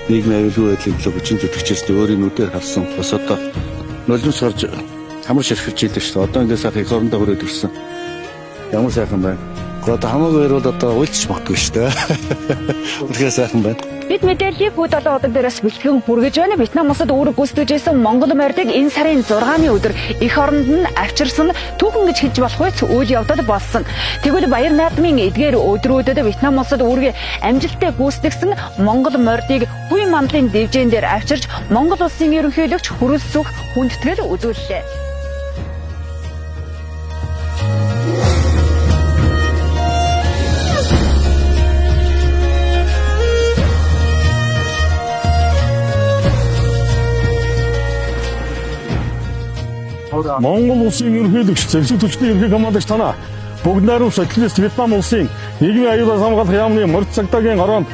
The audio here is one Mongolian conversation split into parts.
Нийгмийн аюулгүй байдлын төлөө хүчин зүтгэжсэн өөрийн нүдээр харсан. Бас одоо нулимс гарч амар ширхэрч ийлээ шүү дээ. Одоо ингээд сайхан эх орондоо хүрээд ирсэн. Ямар сайхан байна. Одоо хамаагүй ярил одоо уйлчих магадгүй шүү дээ. Үнэхээр сайхан байна. Бид мэдээллийг хүү 7 удаг дээрээс бэлтгэн хүргэж байна. Вьетнам улсад үүрэг гүйцэтгэж байсан Монгол морьдыг энэ сарын 6-ны өдөр эх оронд нь авчирсан түүхэн гэж хэлж болох үйл үйл явдал болсон. Тэгвэл баяр наадмын эдгээр өдрүүдэд Вьетнам улсад үүргээ амжилттай гүйцэтгсэн Монгол морьдыг хүй мандлын дэвжээн дээр авчирч Монгол улсын ерөнхийлөгч хүрэлцэх хүндэтгэл үзүүллээ. Монгол улсын ерөнхийлөгч, зэвсэг түлшний ерөнхий командагч танаа бүгд найрамд социалист Вьетнам улсын нийгмийн аюулаас хамгаалах яамны морь цагдаагийн хороонд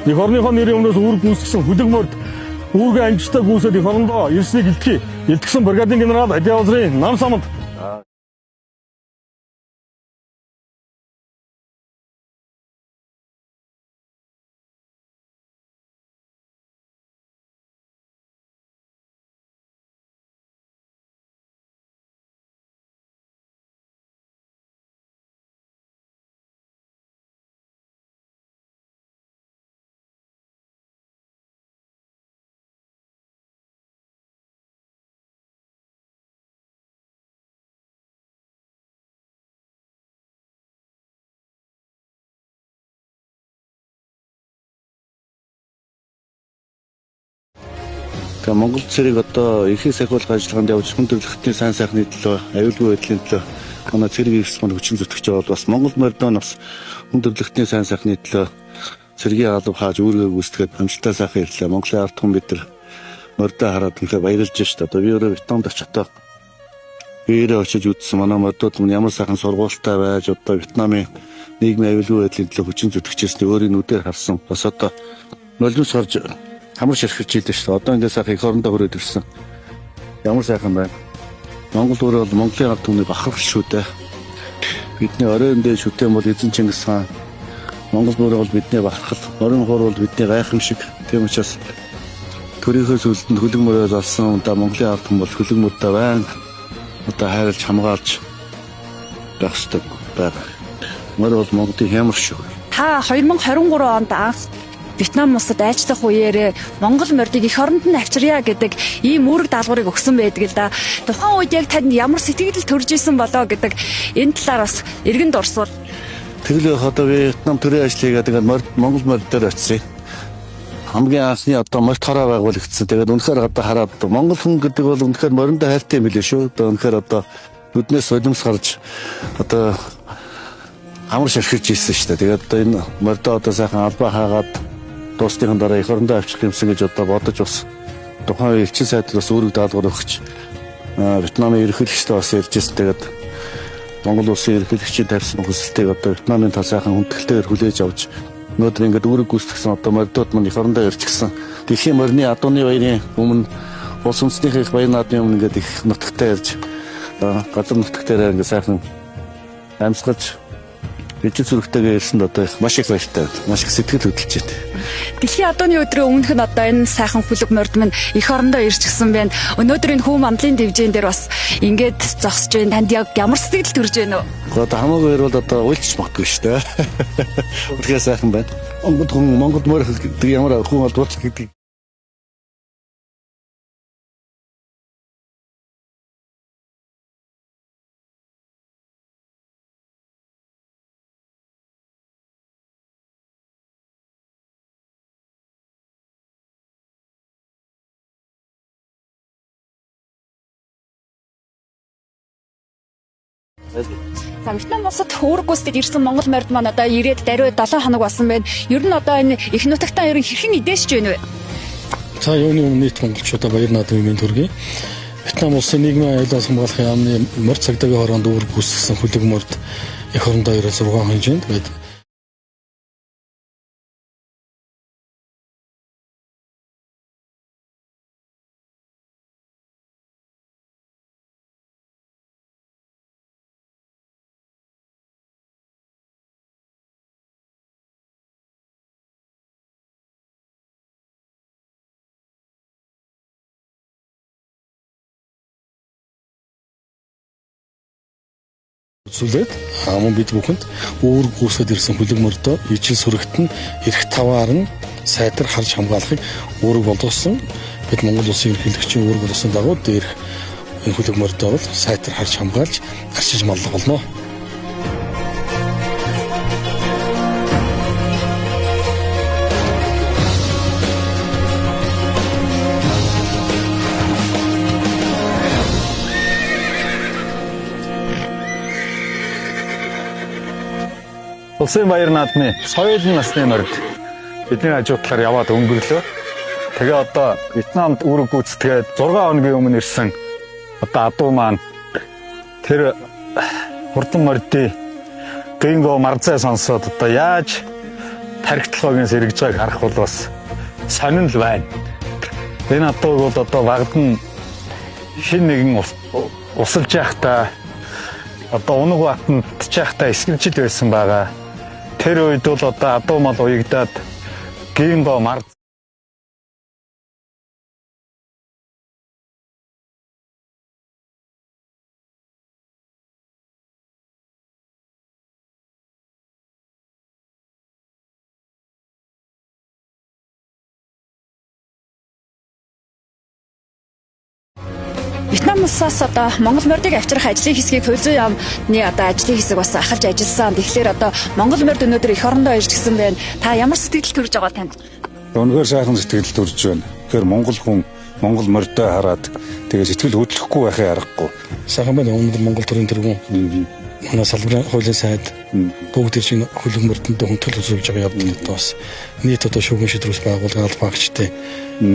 эх орныхоо нэрийн өмнөөс үүрэг гүйцэтгсэн хүлэг морьд үүргээ амжилттай гүйцээд эх орондоо ирснийг илтгэе. Илтгэсэн бригадын генерал Адиазрын нам саманд. Тэгээ Монгол цэрэг одоо эрхийг сахиулах ажиллагаанд явж хүн төрөлхтний сайн сайхны төлөө, аюулгүй байдлын төлөө манай цэрэг эрс маань хүчин зүтгэж байгаа бол бас Монгол морьдоо бас хүн төрөлхтний сайн сайхны төлөө цэргийн алба хааж үүргээ гүйцэтгээд амжилттай сайхан ирлээ. Монголын ард түмэн бид нар морьдоо хараад үнэхээр баярлж шүү дээ. Одоо би өөрөө Вьетнамд очихдоо биеэрээ очиж үзсэн манай морьдууд мань ямар сайхан сургуультай байж одоо Вьетнамын нийгмийн аюулгүй байдлын төлөө хүчин зүтгэжсэн өөрийн нүдээр харсан. Бас одоо нулимс гарч амар ширхэрч ийлээ шүү дээ. Одоо ингээд сайхан эх орондоо хүрээд ирсэн. Ямар сайхан байна. Монгол өөрөө бол Монголын ард түмний бахархал шүү дээ. Бидний оройн дээр шүтэн бол эзэн Чингис хаан. Монгол өөрөө бол бидний бахархал. Орон хор бол бидний гайхамшиг. Тийм учраас төрийнхөө сүлдэнд хөлөг мөрөө залсан одоо Монголын ард түмэн бол хөлөг мөрдөө байнга одоо хайрлж хамгаалж байх ёстой байна. Морь бол Монголын хямар шүү. Та 2023 онд анх Вьетнам улсад айлчлах үеэрээ Монгол морьдыг эх оронд нь авчирья гэдэг ийм үүрэг даалгаврыг өгсөн байдаг л да. Тухайн үед яг танд ямар сэтгэл төрж исэн болоо гэдэг энэ талаар бас эргэн дурсвал. Тэгэл одоо Вьетнам төрийн ажил хийгээд ингээд Монгол морь дээр очив. Хамгийн анхны одоо морь хороо байгуулагдсан. Тэгээд үнэхээр одоо хараад Монгол хүн гэдэг бол үнэхээр мориндоо хайртай юм билээ шүү. Одоо үнэхээр одоо нүднээс солимс гарч одоо амар ширхэрч ирсэн шүү дээ. Тэгээд одоо энэ морьдоо одоо сайхан албаа хаагаад дуусныхан дараа эх орондоо авчих юмсан гэж одоо бодож бас тухайн үе элчин сайдад бас үүрэг даалгавар өгч Вьетнамын ерөнхийлөгчтэй бас ярьж ирсэн. Тэгээд Монгол улсын ерөнхийлөгчийн тавьсан хүсэлтийг одоо Вьетнамын тал сайхан хүндэтгэлтэйгээр хүлээж авч өнөөдөр ингээд үүрэг гүйцэтгсэн одоо морьдууд мань эх орондоо ирчихсэн. Дэлхийн морины адууны баярын өмнө улс үндэстнийхээ их баяр наадмын өмнө ингээд их нутагтай ярьж газар нутагтаараа ингээд сайхан амьсгалж ижил зүрхтэйгээ ирсэнд одоо их маш их баяртай байна. Маш их сэтгэл хөдлөж байна. Дэлхийн адууны өдрийн өмнөх нь одоо энэ сайхан хүлэг морд минь эх орондоо ирчихсэн байна. Өнөөдөр энэ хүү мандлын дэвжээн дээр бас ингээд зогсож байна. Танд яг ямар сэтгэл төрж байна вэ? Одоо хамаагүй ярил одоо уйлчих магадгүй шүү дээ. Үнэхээр сайхан байна. Монгол хүн Монгол морь гэдэг ямар хүн болдгооч гэдэг. За Вьетнам улсад үүрэг гүйцэтгэж ирсэн Монгол морьд маань одоо ирээд даруй 7 хоног болсон байна. Ер нь одоо энэ эх нутагтаа ер нь хэрхэн идээшж байна вэ? За юуны өмнө нийт монголчуудаа баяр наадмын мэнд хүргэе. Вьетнам улсын нийгмийн аюулаас хамгаалах яамны морь цагдаагийн хороонд үүрэг гүйцэтгсэн хүлэг морьд эх орондоо ирээд 6 хоног. Тэгээд Үзүүлээд мөн бид бүхэнд үүрэг гүйцэтгэд ирсэн хөлөг морьдоо ижил сүрэгт нь эрх таваар нь сайтар харж хамгаалахыг үүрэг болгосон. Бид Монгол улсын ерөнхийлөгчийн үүрэг болгосон дагуу дээрх энэ хөлөг морьдоо бол сайтар харж хамгаалж арчиж маллах болно. Улсын баяр наадмын соёлын насны морьд бидний хажуу талаар яваад өнгөрлөө. Тэгээ одоо Вьетнамд үүрэг гүйцэтгээд 6 хоногийн өмнө ирсэн одоо адуу маань тэр хурдан морьдын гинго марзай сонсоод одоо яаж тархитлагын сэргэж байгааг харах бол бас сонин л байна. Энэ адууг бол одоо багад нь хин нэгэн усалж байхдаа одоо унаг батанд татчихтай эсгэржил байсан байгаа. Тэр үед бол одоо адуу мал уягдаад гинго мар Вьетнам улсаас одоо Монгол морьдыг авчрах ажлын хэсгийг хууль зүйн яамны одоо ажлын хэсэг бас ахалж ажилласан. Тэгэхээр одоо Монгол морьд өнөөдөр эх орондоо ирж гисэн байна. Та ямар сэтгэл төрж байгаа танд? Үнэхээр сайхан сэтгэл төрж байна. Тэгэхээр монгол хүн Монгол морьдоо хараад тэгээ сэтгэл хөдлөхгүй байхын аргагүй. Сайхан байна. Өнөөдөр Монгол төрийн тэргүүн манай салбарын хуулийн сайд бүгд ирж энэ хөлөг морьдонд хүндэтгэл үзүүлж байгаа явдал одоо бас нийт одоо шүүхийн шийдвэрс байгууллага албан агчтай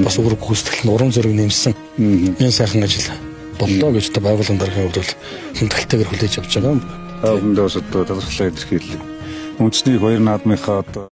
бас үүрэг гүйцэтгэл нь урам зориг нэмсэн энэ сайхан ажил боллоо гэж одоо байгууллагын даргын хувьд бол хүндэтгэлтэйгээр хүлээж авч байгаа. Та бүхэндээ бас одоо талархлаа илэрхийлье. Үндэсний баяр наадмынхаа одоо